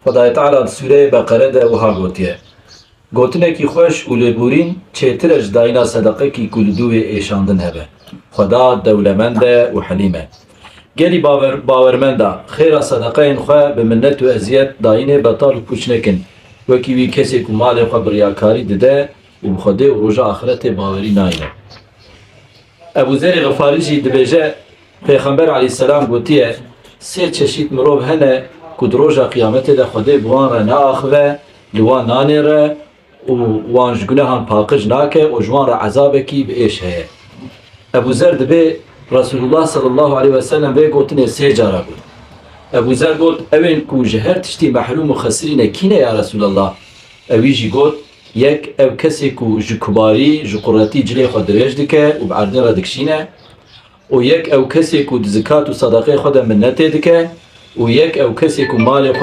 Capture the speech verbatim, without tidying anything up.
Xwedayê Teala di Sûreyê Beqere de wiha gotiye, Gotinekî xweş û lêborîn çêtir e ji dayîna sedeqekî ku li dû wê êşandin hebe. Xweda dewlemend e û helîm e. Gelî bawer, bawermenda, xêra sedeqeyên xwe bi minnet û eziyet dayînê betal û pûç nekin, wekî wî kesê ku malê xwe bi riyakarî dide û bi Xwedê û roja axretê bawerî nayne. Ebû Zerê Xifarî jî dibêje, Pêxember aleyhisselam gotiye, Sê çeşît mirov hene ku di roja qiyametê de Xwedê bi wan re naaxive, li wan nanêre û wan ji gunehan paqij nake û ji wan re ezabekî bi êş heye. Ebû Zer dibê Resulullah sallallahu aleyhi ve sellem vê gotinê sê cara got. Ebû Zer got, Ewên ku ji her tiştî mehrûm û xesirî ne kî ne ya Resulallah? Ewî jî got, Yek ew kesê ku ji kubarî, ji quretî cilê xwe dirêj dike û bi erdê re dikişîne, û yek ew kesê ku di zikat û sedaqê xwe de minnetê dike, û yek ew kesê ku malê xwe